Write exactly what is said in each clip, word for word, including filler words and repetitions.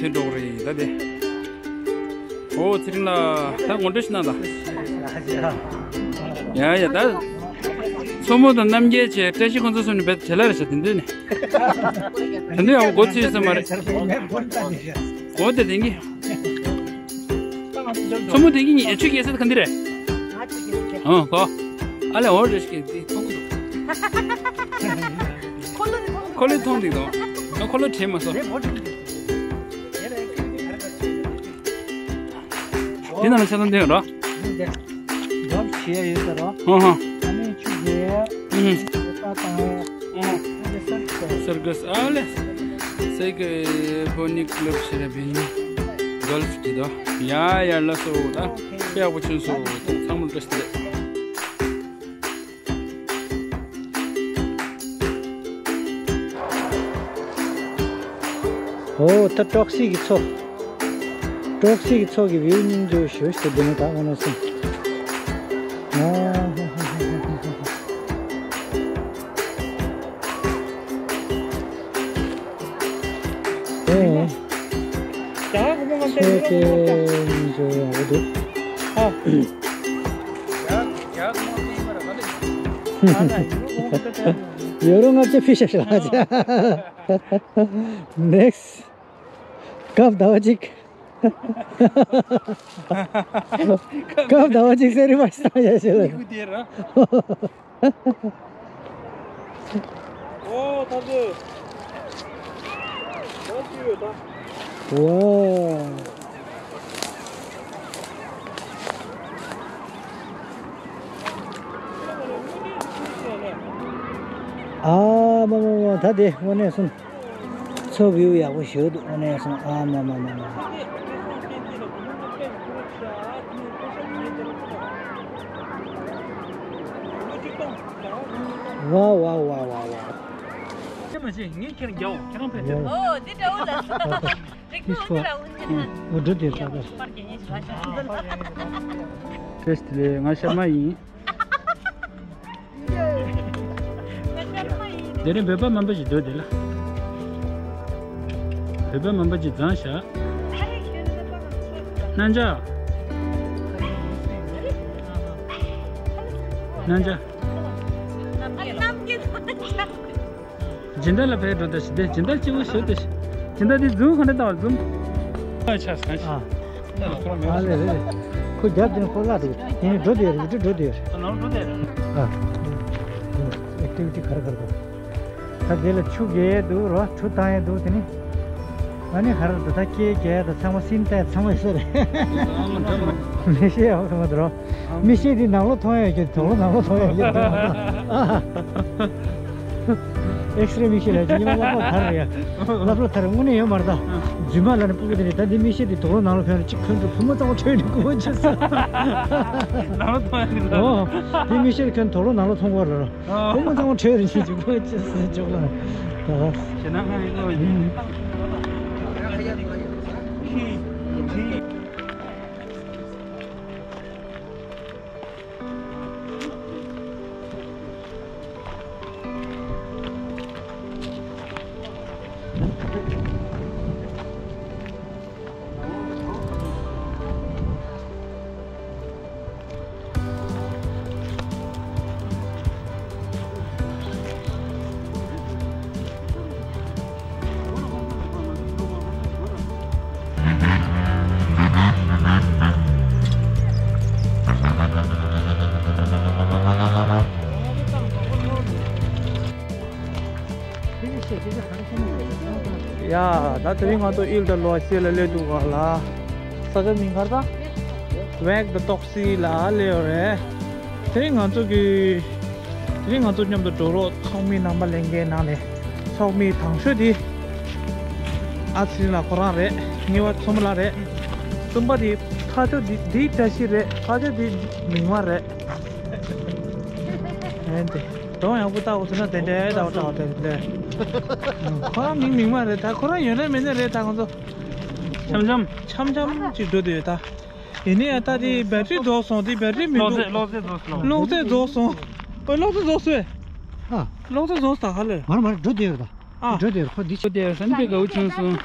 དེ་འགྲོ་གི་རེད་ད་དེ། ཨོ་ཚེ་རིང་ལགས་ད་ངོ་སྤྲོད་ཞིག་གནང་དང་། ཡ་ཡ་ད། མཚོ་མོ་དང་རྣམ་རྒྱལ་བྱས་བཀྲ་ཤིས་ཁོང་ཚོ་གསུམ་ནས་བེད་བྱེད་ལ་རེད་ཤག་དེ་འདྲ་ནས། དེ་འདྲ་ཡང་མགོ་ཚོས་ས་མ་རེད། འོ་དེ་དེང་གི་མཚོ་མོ་དེང་གི་ཉི་ཆུ་རྒྱལ་སྲས་ག་འདི་རེད། ང་ཅིག་གི་ཨོ་གོ། ཨ་ལེ་འོ་རེ་ཞིག་གི་མཐོང་གི་འདུག་ཁོ་ལོ་དེ་མཐོང་གི་འདུག་ཁོ་ལོ་མཐོང་འདུག་ཁོ་ལོ་དྲན་མ་སོང་། དེ་ནང་ལ་ཆ་ཚང་འདོན་རོགས། འདོན་བྱེད་ཡ་ཡོད་ས་རོ། ཧོ་ཧོ། ཨ་ནི་ཆུ་རྒྱལ། ཨུ་ཧུ། ད་དང་། ཨུ་ཧུ། ཨ་ནི་སར་ཀ་སི། སར་ཀ་སི་ཨ་ལེ། སའི་ཀེ་པོ་ནི་ཀླབ་ཤེ་ར་བིན། གོལ་ཕ་དེ་དོ། ཡ་ཡ་ལ་སོ་ད། དཔེ་ཡག་པོ་བྱུང་སོང་། ཚང་མ་བཀྲ་ཤིས་བདེ་ལེགས། ཨོ་ད་ཀྲོག་སི་གི་མཚོ། ཀྲོག་སི་གི་མཚོ་གི་བིའུ་སྙིང་རྗེ་པོ་ཞེ་པོ་ཞིག་འདུག་ནི་ད་དངོས་གནས་སེམས། ཨ་ཧ་ཧ་ཧ་ཧ་ཧ། ཨེ། ཆོས་དེ་མི་འཇོག་ཡག་པོ་འདུག་ཨ། ཡོ་རོ་ལྔ་བརྒྱ་ཕི་ཤ་ཤ་ལ་ཅ། Next། སྐབས་ཟླ་བ་གཅིག་སྐབས་ཟླ་བ་གཅིག་སེ་རི་མ་ཤི་ཡ་ཤི་ལ། ཨོ་ད་དེ། ཨོ་ཅི་ཡོད་ད། ཝའོ། ཨ་མ་མ་མ་ད་དེ་དངོས་གནས་སོང་། མཚོ་བིའུ་ཡག་པོ་ཞེ་པོ་འདུག་དངོས་གནས་སོང་། ཨ་མ་མ་མ་མ། ཝ་ཝ་ཝ་ཝ་ཝ། ཁྱེད་མ་བྱེད། ངས་ཁྱེད་རང་རྒྱའོ། ཁྱེད་རང་ཕེབས་ཏེ། ཨོ་འདི་འདྲ་བོ་ལ། འགྲོ་དེ་ལ་ད་ད། འགྲོ་དེ་ལ་ད་ད། བཀྲ་ཤིས་བདེ་ལེགས། ང་ཤར་མ་ཡིན། དེ་རིང་བོད་པ་མང་པོ་ཞིག་འདུག་དེ་ལ། བོད་པ་མང་པོ་ཞིག་འཛོམས་ཤག་རྣམ་རྒྱལ། རྣམ་རྒྱལ། སྦྱིན་བདག་ལ་ཕེབས་འགྲོ་ད་ཞིག་དེ་སྦྱིན་བདག་གཅིག་པུ་ཞིག་དེ་ཞིག་སྦྱིན་བདག་དེ་འཛུམ་ག་འདྲ་བཏང་བ་འཛུམ། ཨ་ཆ་སང་ཞིག་ཨ་ལེ་ལེ། ཁོ་རྒྱབ་དེ་ཁོ་ལ་འདུག་དེ་ནི་འགྲོ་དེ་རེད། འགྲོ་དེ་རེད། ཨ་ནང་འགྲོ་དེ་རེད། ཨ་ཨེག་ཊི་བི་ཊི་ག་རེ་ག་རེ་ག་རེ། ད་དེ་ལ་ཆུ་རྒྱག་ཡས་འདུག་རོ། གྲུ་བཏང་ཡས་འདུག་དེ་ནི། ཨ་ནི་ག་རེ་འདུག་ད་སྐེ་རྒྱག་ཡས་དང་ཚང་མ་སིམ་ཏེ་ཚང་མ་ཡོད་ས་རེད། མི་ཤེས་ཡོད་ས་མ་འདུག་རོ། མི་ཤེས་དེ་ནང་ལོགས་མཐོང་ཡས་ཀྱི་དོག་ལོ་ནང་ལོགས་མཐོང་ཡས་ཀྱི་འདུག་ཨེག་སི་རེ་མི་ཤེས་ལ་ཅི་ཉི་མ་ལབ་ལོ་ཐར་རེད་ཡ། ལབ་ལོ་ཐར་དངོས་གནས་ཡོད་མ་རེད་ད། རྫུན་མ་ལ་ནི་སྤུ་གུ་དེ་རེད་ད། འདི་མི་ཤེས་དེ་དོག་ལོ་ནང་ལོགས་ཕན་རེད། ཅིག་ཕན་འགྲོ་བུ་མོ་ཚང་མ་ཁྲོས་ནས་སྐུ་ངོ་ཆེ་ས། ནང་ལོགས་མཐོང་ཡས་ཀྱི་འདུག་ཨོ། འདི་མི་ཤེས་ཁན་དོག་ལོ་ནང་ལོགས་མཐོང་གི་རེད་རོ། ཁོ་མོ་ཚང་མ་ཁྲོས་རེ་བྱེད་ཅིག་ཁོ་ཅི་ཟེར་ཅོག་ལ། ད་ཞེ་ན་ང་ཡིན་ནོ་ཡིན། ཡ། ད་དེ་རིང་ང་ཚོ་ཨིལ་ད་ལོ་ཤེ་ལ་སླེབས་འདུག་ག་ལ། ས་ཆ་མིང་ག་རེ་ད། ཝེག་ད་ཏོག་སི་ལ་སླེབས་ཡོད་རེད། དེ་རིང་ང་ཚོ་གི། དེ་རིང་ང་ཚོ་མཉམ་དུ་འགྲོ་རོགས་ཚོགས་མི་རྣམ་པ་ལྷན་རྒྱས་ནང་ནས་ཚོགས་མི་དང་ཤོས་དེ། ཨ་ཚེ་རིང་ལགས་ཁོ་རང་རེད། གཉིས་པ་མཚོ་མོ་ལགས་རེད། གསུམ་པ་དེ་ཕ་ཇོ་དེ་དེའི་བཀྲ་ཤིས་རེད། ཕ་ཇོ་དེ་མིང་མ་རེད། ཨེ་འདི། གདོང་ཡག་པོ་ལྟ་དགོས་ཟེར་ན་དེ་འདྲའི་ལྟ་བ་ལྟ་བ་དེ་ལས། ཁོ་རང་མིང་མིང་མ་རེད་ད། ཁོ་རང་ཡོད་ན་མེད་ན་རེད་ད་ཁོང་ཚོ། འཆམ་འཆམ། འཆམ་འཆམ་ཅིག་འགྲོ་དུས་ད། ཡིན་ནའི་ད་དེ་བེ་ཊི་རི་རྫོགས་སོང་། དེ་བེ་ཊི་རི་མི་འདུག་གློག་རྫས་གློག་རྫས་རྫོགས་སོང་། གློག་རྫས་རྫོགས་སོང་། ཨོ་གློག་རྫས་རྫོགས་སོང་། ཨ། གློག་རྫས་རྫོགས་སོང་ད་ཧ་ལས། མར་མར་འགྲོ་དུས་ད། ཨ། འགྲོ་དེར་ཁོ་འདི་ཆོ་དེར་ས་ནི་པའི་དགའ་བོ་བྱུང་སོང་།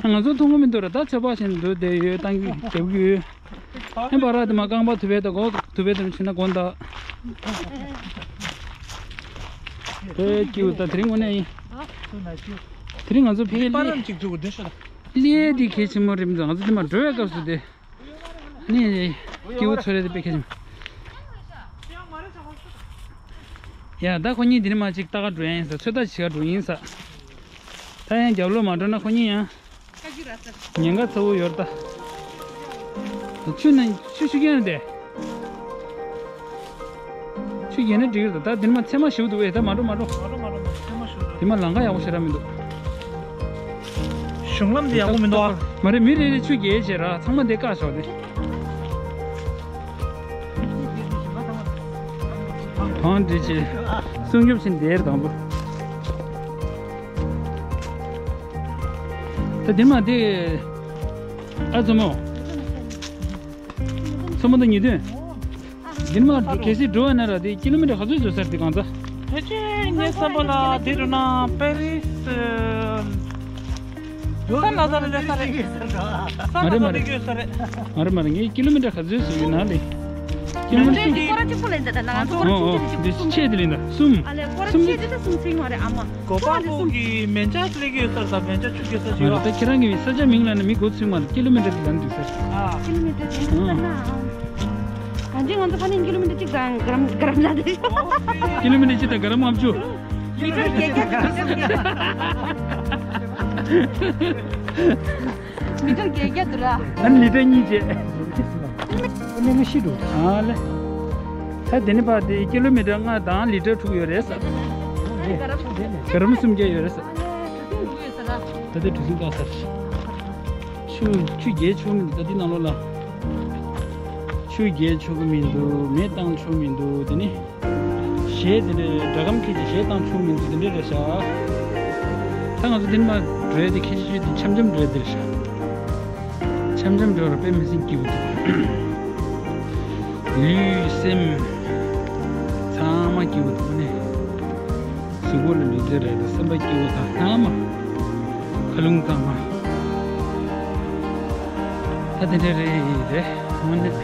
ང་ཚོ་མཐོང་གི་མི་འདུག་ར། ད་ཚོད་དཔག་བྱས་ནས་འདུག་དེ་ཡོད་བཏང་གི་རྒྱབ་གི་ཡོད། ཨེ་བ་ར་དེ་མ་རྐང་པ་དུ་བས་དང་གོ་དུ་བས་དང་ཕྱིན་ན་དགོན་ད། དེ་སྐྱིད་པོ་ད་དེ་རིང་དངོས་གནས་ཡིན། དེ་རིང་ང་ཚོ་ཕ་གི་པ་རམ་ལི་ཅིག་འཛུགས་དེ་ཤོད་ད། ལི་དེ་གལ་ཆེན་མོ་རེད་མི་འདུག་ང་ཚོ་དེ་མ་འགྲོ་བའི་སྐབས་སུ་དེ། ནི་སྐྱིད་པོ་ཚོ་རེད་དེ་དཔེ་ཁ་ཆེན། ཡ་ད་ཁོ་གཉིས་འདི་ནས་མ་ཅིག་ལྟ་ག་འགྲོ་ཡ་ཡིན་ས། ཚོད་ལྟ་བྱེད་ག་འགྲོ་ཡིན་ས། ད་ཡང་རྒྱབ་ལོག་མ་འགྲོ་ན་ཁོ་གཉིས་ཡང་ཉེན་ཁ་ཚ་བོ་ཡོད་ད། ཆུ་ན་ཆུ་ཆུ་རྐྱེན་དེ། ཆུ་རྐྱེན་ན་འགྲིག་གི་རེད། ད་འདི་ནས་མ་ཚད་མ་ཞིག་འདུག་ཨེ། ད་མ་འགྲོ་མ་འགྲོ། མ་འགྲོ་མ་འགྲོ། ཚད་མ་ཞིག་འདུག་འདི་མ་ལམ་ཁ་ཡག་པོ་ཞེ་དྲག་མི་འདུག་གཞུང་ལམ་འདི་ཡག་པོ་མི་འདུག་ཨ། མ་རེད། མི་རེ་རེ་ཆུ་རྐྱལ་བྱེད་ར། ཚང་མ་འདི་བཀག་ཤོག་དེ། བང་སྒྲིག་བྱེད། སྲུང་སྐྱོབ་བྱེད་འདིར་དང་པོ། ད་འདི་མ་འདི། ཨ་མཚོ་མོ། མཚོ་མོ་ད་ཉེ་དུས། འདི་མ་གལ་སྲིད་འགྲོ་བ་ན་ར་དེ་ཀི་ལོ་མི་ཊར་ག་ཚོད་བཟོ་ས་རེད་དེ་གང་ཚ། ཕལ་ཆེར་ངའི་བསམ་པ་ལ་འདི་རུ་ན་པེ་རིས། ས་ན་ས་རེད་ས་རེད། ས་ན་ས་རེད་ས་རེད། མ་རེད་མ་རེད། ངས་ཀི་ལོ་མི་ཊར་ག་ཚོད་བཟོས་ཡོད་ན་ལེ། ཀི་ལོ་མི་ཊར་ཀོ་ར་གཅིག་པོ་ལེན་ད་ད་ན་ང་ཚོ་ཀོ་ར་ཆུང་ཆུང་འདི་ཆེ་དེ་ལེན་ད་གསུམ། ཨ་ལེ་ཀོ་ར་ཆེ་དེ་ད་གསུམ་ཚིག་མ་རེད་ཨ་མ། གོ་པ་པོ་གི་མེ་ལྕགས་སླེབས་ཀྱི་ཡོད་ས་དང་མེ་ལྕགས་ཆུ་རྐྱལ་ས་ཞིག་ཡོད། ད་ཁྱེད་རང་གི་ས་ཆ་མིང་ལ་ནི་མི་མགོ་ཚོས་མ་རེད། ཀི་ལོ་མི་ཊར་དེ་ལ་འདུག་ས། ཨ། ཀི་ལོ་མི་ཊར་དེ་ལ་ན། གང་ཅི་ང་ཚོ་ཕ་ནས་ཀི་ལོ་མི་ཊར་གཅིག་དང་ག་རམ་ག་རམ་ལ་དེ། ཀི་ལོ་མི་ཊར་གཅིག་དང་ག་རམ་ལྔ་བཅུ། མི་ཊར་བརྒྱད་བརྒྱ་ག་རམ་ག་རམ། མི་ཊར་བརྒྱད་བརྒྱ་འདུག་ར། ཨ་ནི་ལི་ཊར་གཉིས་བྱས། ཨ་ནི་ལི་ཊར་དྲུག་ཨ་ལེ། ད་དེ་ནི་ཕར་དེ་ཀི་ལོ་མི་ཊར་ལྔ་དང་ལི་ཊར་དྲུག་ཡོད་རེད་ས། ག་རམ་སུམ་བརྒྱ་ཡོད་རེད་ས། ད་དེ་གྲུ་གཟིངས་བཏང་ས་རེད། ཆུ་ཆུ་རྐྱལ་ཆོག་མི་འདུག་ད་དེ་ནང་ལོགས་ལ། ཆུ་རྐྱལ་ཆོག་གི་མི་འདུག་མེ་བཏང་ཆོག་མི་འདུག་དེ་ནི། གཞས་དེ་འདྲའི་སྒྲ་སྒམ་ཁྱེར་ཏེ་གཞས་བཏང་ཆོག་མི་འདུག་དེ་འདྲ་རེད་ཤག་ད་ང་ཚོ་འདི་ནས་མར་འགྲོ་ཡ་དེ་ཁྱེད་ཆོས་དེ་འཆམ་འཆམ་འགྲོ་ཡ་དེ་རེད་ཤག་འཆམ་འཆམ་འགྲོ་ར་དཔེ་མི་སྲིད་སྐྱིད་པོ་འདུག་ལུས་སེམས་ཚང་མ་སྐྱིད་པོ་འདུག་ནས། གཟུགས་པོ་ལ་ལུས་རྩལ་རེད་དང་སེམས་པ་སྐྱིད་པོ་དང་ཚང་མ། མཁའ་རླུང་ཚང་མ། ད་དེ་འདྲ་རེད་རེད་དངོས་གནས།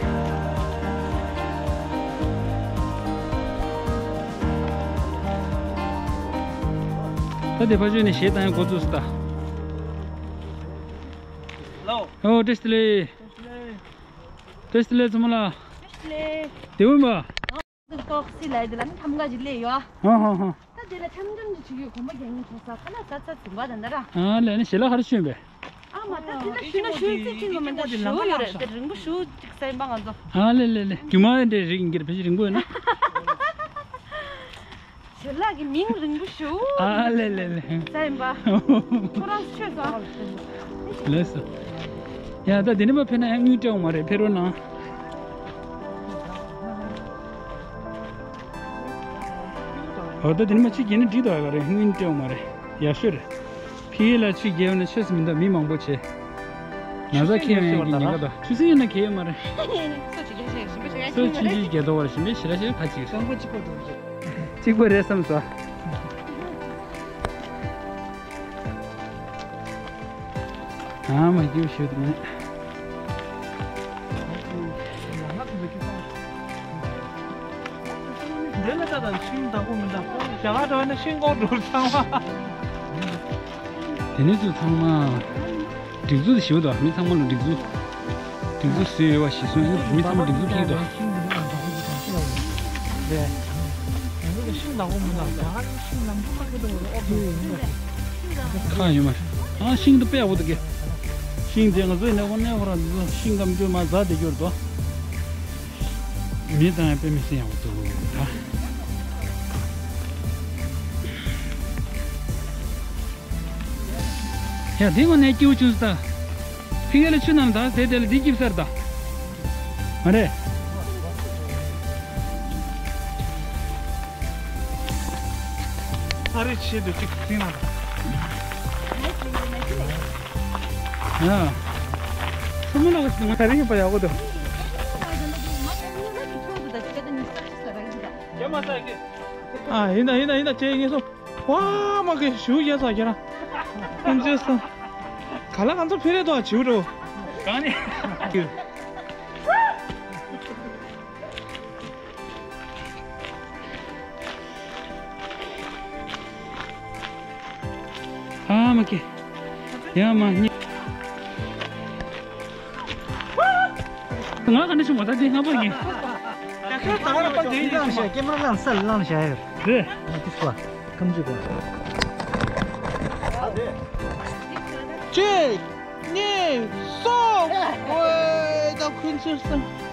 ད་དེ་ཕ་ཆོས་ནས་གཞས་བཏང་ཡ་འགོ་བཙུགས་སོང་ད། ལོ། ཨོ་བཀྲ་ཤིས་བདེ་ལེགས། བཀྲ་ཤིས་བདེ་ལེགས་ཚང་མ་ལ། བཀྲ་ཤིས་བདེ་ལེགས། བདེ་པོ་ཡིན་པ། འདི་ཏོག་སི་ལ་འདི་ལ་ནི་ཐམ་ག་ཅིག་སླེབས་ཡོད་ཨ། ཧ་ཧ་ཧ། ད་འདི་ལ་འཆམ་འཆམ་ཅིག་བྱེད་ཡོད་གོམ་པ་རྒྱག་ཉིན་ཐོག་ས་ཁ་ལག་ཟ་ཚ་ཚིམ་པ་དང་འདི་ར། ཨ་ལས་ནི་ཞལ་ལག་ཧར་ཤོད་པས། ཨ་མ་ད་འདི་ལ་ཞུ་ན་ཞུ་ཚིག་ཅིག་ལ་མི་འདུག་ཞུ་ཡོད་རེད་དེ་རིང་པོ་ཞུ་ཅིག་ས་ཡིན་པ་ང་ཚོ། ཨ་ལས་ལས་ལས་རྒྱུ་མ་འདྲ་རིགས་ཡིན་གྱི་རེད་ཕལ་ཆེར་རིང་པོ་ཡོད་ན། ཞལ་ལག་གི་མིང་རིང་པོ་ཞུ། ཨ་ལེ་ལེ་ལེ། ས་ཡིན་པ། ཁོ་རང་ཆོས་སོ། ལེས་སོ། ཡ་ད་དེ་ནི་མ་ཕེབས་ན་ཡང་དངུལ་སྤྲད་འོང་མ་རེད་ཕེབས་རོགས་གནང་། ཨོ་ད་དེ་ནི་མ་ཆུ་རྐྱལ་ན་འགྲིག་འདུག་ག་རེད་དངུལ་སྤྲད་འོང་མ་རེད་ཡག་ཤོས་རེད། ཕི་ལ་ཆུ་རྐྱལ་ན་ཆོས་སུ་མི་འདུག་མི་མང་པོ་བྱེད། ན་ཚ་ཁེལ་ཡོང་ཡག་གི་ཉེན་ཁ་དང་ཆུ་སྲིན་ཡོད་ན་གལ་ཡོད་མ་རེད། སོ་ཆུང་ཆུང་ཞིག་རྒྱལ་དོ་བར་ཞིམ་པའི་ཞི་ར་ཞིག་ཁ་ཅིག་རེད། གཙང་པོ་གཅིག་པོ་འདུག་གཅིག་པོ་རེད་བསམ་སོ། ཨ་མ་རྒྱུ་ཞུ་དུ་མེད། འདི་ལ་ད་ད་ཤིང་བདག་པོ་མི་འདག་པོ་རྒྱ་གར་འགྲོ་ན་ཤིང་ཀོག་འགྲོ་ཚང་མ། དེ་ནས་ཚུར་ཚང་མ། སྒྲིག་འཛུགས་ཞིག་དང་མི་ཚང་མ་ལ་སྒྲིག་འཛུགས། སྒྲིག་འཛུགས་བཟོས་ཡོད་པ་ཞིག་སོང་ཡང་མི་ཚང་མ་སྒྲིག་འཛུགས་ཀྱི་དང་། ཁག་ཡོད་མ་རེད། ཨ་ཤིང་དུ་དཔེ་ཡག་པོ་འདུག་གི་ཤིང་དེ་ང་ཚོའི་ནས་ཁོ་ནས་ཁོ་རང་ཚོ་ཤིང་སྐམ་ཅོ་མ་ཟ་བསྡད་རྒྱུ་རེད་དོ། མི་དང་ཡང་དཔེ་མི་སྲིད་ཡག་པོ་འདུག་ད། ཡ་དེ་ངོ་ནས་སྐྱིད་པོ་བྱུང་སོང་ད། ཕི་གེ་ལ་ཆུ་ནང་ད་དེ་དེ་ལ་འདི་སྐྱིབས་སར་ད། མ་རེད། ཨ་རེ་ཆེ་དུ་གཅིག་ཐིང་ལ། ཡ། ཆུ་མོ་ལ་ག་ང་ད་རིང་པ་ཡག་པོ་འདུག་ཨ་ཡིན་ད་ཡིན་ད་ཡིན་ད་ཅེ་ངེས་སོ། ཝ་མ་གི་ཞུ་ཡ་ས་ཁྱེད་རང་། ཁོང་ཚོས་ས། ག་ལ་ང་ཚོ་ཕི་རེ་དོ་བྱིའུ་འགྲོ། གང་ནས། ཨ་མ་ཀི། ཡ་མ་ནི། ང་ག་ནས་བྱུང་བ་ད་དེ་ང་པོ་ཡིན། ད་ཁྱོད་ད་ང་པོ་དེ་ཡིན། ལངས་ཤག་ཀེ་མ་ར་ལངས་སལ་ལངས་ཤག་ཡ། རེད། ཨ་དེ་སུ་བ། ཁམ་ཅིག་བ། གཅིག་གཉིས། གསུམ། ཝེ། ད་ཁུན་ཚུར་སོང་།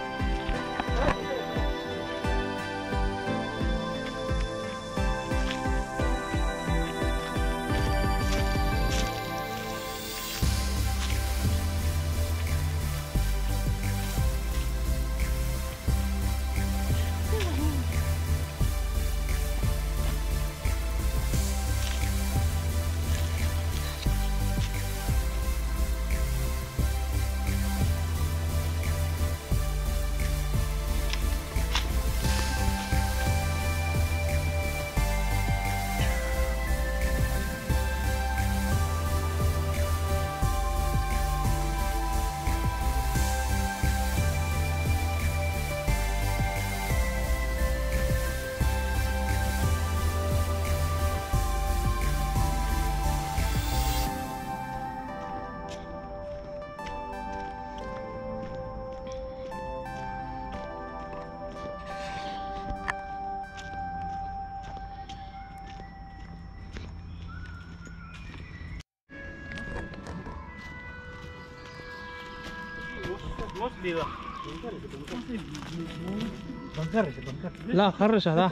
ལ་ཁར་བཞག་ད།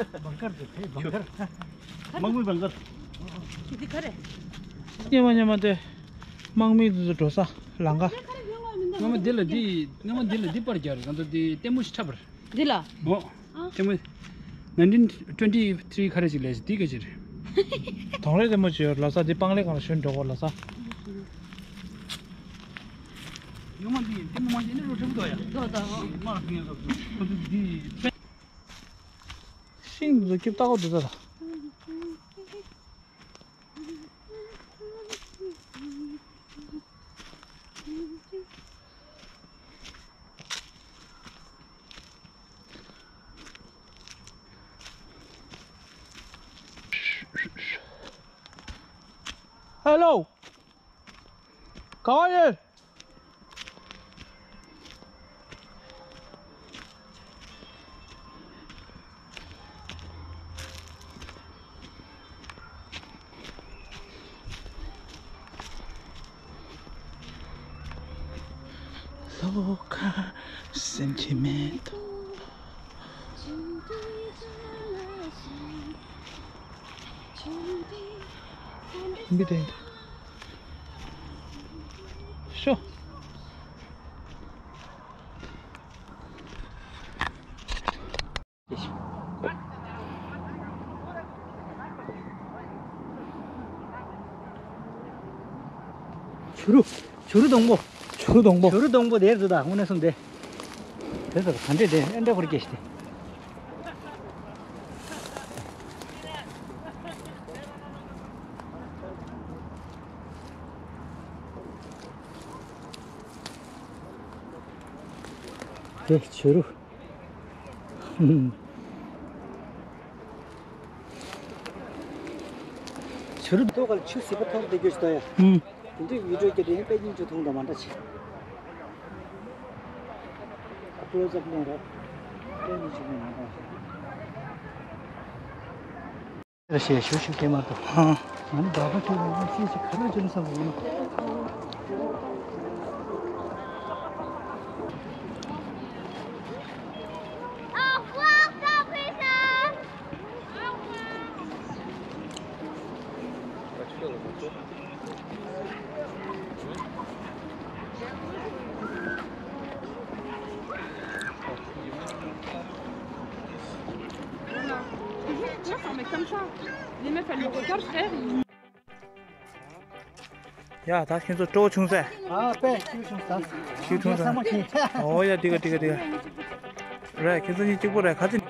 དམག་མི་བང་གར། ཉི་མ་ཉི་མ་དེ། དམག་མི་དེ་ཚོ་འགྲོ་ས་ལང་ཀ། སྔ་མ་འདི་ལ་འདི། སྔ་མ་འདི་ལ་འདི་པར་རྒྱག་རེད། ང་ཚོ་འདི་ལྟད་མོ་ཞིག་འཁྲབ་པར། འདི་ལ། མོ། ཨ། ལྟད་མོ། nineteen twenty three ག་རེ་ཞིག་ལས་ཞིག་འདི་ག་ཅིག་རེད། དོང་རེ་ལྟད་མོ་ཅིག་ཡོད་ལ་ས་འདི་སྤང་ལེ་གང་ལ་ཞོན་འགྲོ་གོ་ལ་ས། ཉི་མ་འདི་ལྟད་མོ་མ་བྱས་ནས་རོ་ཁྲབ་ཏོ་ཡ། ཏོ་ཏོ། མ་ལ་ཕན་ཡ་ཁ་ཁོ་ཚོ་འདི། ཤིང་དེ་ཚོ་སྐྱིབས་ལྟ་གོ་འདུག་ས་ད། Hello. ག་བ་ཡིན། Local sentiment. Be there. Sure. བྱུ་རུ། བྱུ་རུ་སྡོང་པོ། བྱུ་རུ་སྡོང་པོ། བྱུ་རུ་སྡོང་པོ་དེར་འདུག་ད་དངོས་གནས་སོང་དེ། དེ་ཚོ་ག་འདྲས་དེ་ཨེ་འདྲ་ཧོར་སྐྱེས་ཤི་དེ། དེ་བྱུ་རུ། བྱུ་རུ་ཐོག་ལ་ཆུ་སྲིད་པ་ཐོག་བསྡད་རྒྱུ་ཞིག་འདུག་ཡ། ཧུམ། དེ་འདྲའི་བི་ཌིའོ་སྐྱེལ་དེ་དཔེ་སྙིང་རྗེ་མཐོང་དང་མ་འདྲ་ཆེ། ཀློ་ཛབ་ལེན་རོགས། དཔེ་སྙིང་རྗེ་མེད་མ་འདྲ་ཞིག་རེད་ཞེས་ཞུ་ཞུ་སྐད་མ་གཏོགས། ཧང་། ང་ནི་བདག་པོ་ཁྱོད་ལ་ཅི་ཞིག་ག་རེ་བྱེད་ན་བསམ་པ་ཡིན། Toujours, toujours, mais comme ça. Les meufs, elles le regardent, frère, ils ཡ་ད་ཁྱེད་ཚོ་སྤྲོ་བོ་བྱུང་ཟེར། ཨ་དཔེ་ཤུགས་བྱུང་ཟེར། ཤུགས་བྱུང་ཟེར། ཨོ་ཡ་འགྲིག་ག་འགྲིག་ག་འགྲིག་ག་རེད། ཁྱེད་ཚོ་གཉིས་གཅིག་པོ་རེད། ག་ཚོད་